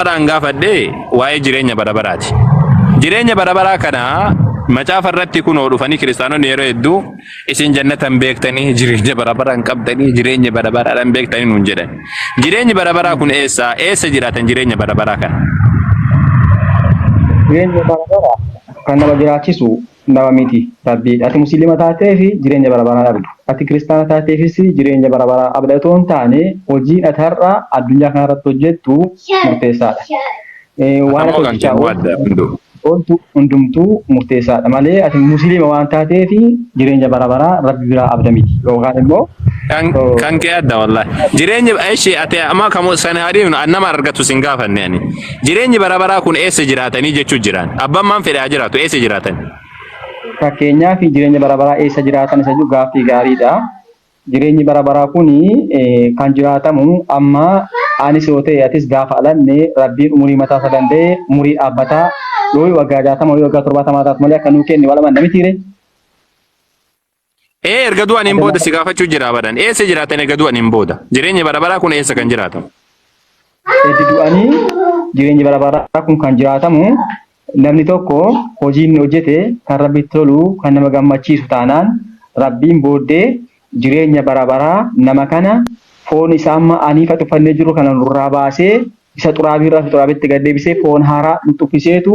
Baraan gaafadhe waa'ee jireenya bara baraati. Jireenya bara baraa kana macaafa irratti kunoo dhufanii kiristaanonni yeroo hedduu isin jannata hin beektanii, jireenya bara baraa hin qabdanii, jireenya bara baraa hin beektanii nuun jedhan. Jireenyi bara baraa kun eessa eessa jiraatan jireenya bara baraa kana? Jireenya bara baraa kan nama jiraachisu nama miti, Rabbiidha. Ati Musliima taateefi jireenya bara baraa dhabdu. Ati Kiristaana taateefis jireenya bara baraa abda otoo hin taane, hojiin ati har'a addunyaa kanarratti hojjettu murteessaadha. Waan ati Ammoo kan hojjechaa kennu adda hunduu. ooltu hundumtuu murteessaadha malee ati Musliima waan taateefi jireenya bara baraa Rabbi biraa abda miti. Yookaan immoo Kan kee adda wallahi. Jireenyi eshi ati amma kamu sana hadiifnu an nama argatu sin gaafanne ani. Jireenyi bara baraa kun eessa jiraatanii jechuu jiraan. Abbaan maan fedhe haa jiraatu, eessa jiraatan? Fakkeenyaaf, jireenya bara baraa eessa jiraatan isa jedhu gaaffii gaariidha. Jireenyi bara baraa kun kan jiraatamu amma anis yoo ta'e atis gaafa alanne Rabbiin umurii mataa isaa danda'e, umurii dhaabbataa, yoo waggaa 60 yoo waggaa 70 taatu malee akka nuu kenne wal amanna mitiire? Ee, erga du'aniin booda si gaafachuu jira abadan. Eessa jiraatan erga du'aniin booda? Jireenyi bara baraa kun eessa kan jiraatamu? Erga du'anii jireenyi bara baraa kun kan jiraatamu namni tokko hojii inni hojjete kan Rabbitti tolu, kan nama gammachiisu taanaan, Rabbiin booddee jireenya bara baraa nama kana foon isaa amma aniifa uffannee jiru kana nurraa baasee, isa xuraabii irraa xuraabitti gad deebisee, foon haaraa nutti uffiseetu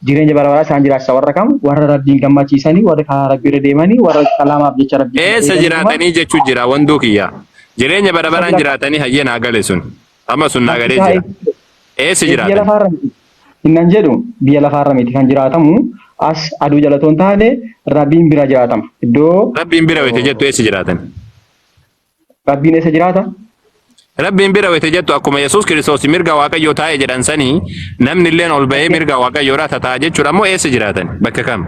jireenya bara baraa isaan jiraachisa. Warra kam? Warra Rabbiin gammachiisanii, warra karaa Rabbii irra deemanii, warra kalaamaaf jecha Rabbii kana Eessa eeganituma. jiraatanii jechuu jira wanduu kiyya. Jireenya bara baraan jiraatanii, hayyee, naa gale sun. Amma sun naa Bakki galee isaa jira. Eessa biyya jiraatan? Lafaarra miti. Innan jedhu biyya lafaarra miti kan jiraatamu, as aduu jala otoo hin taane Rabbiin bira jiraatama. Iddoo Rabbiin bira wayita jettu eessa jiraatan? Rabbiin eessa jiraata? Rabbiin bira wayita jettu, akkuma Yesuus Kiristoos mirga Waaqayyoo taa'e jedhan sanii, namni illeen ol ba'ee mirga Waaqayyoodhaa tataa jechuudha moo eessa jiraatan? Bakka kam?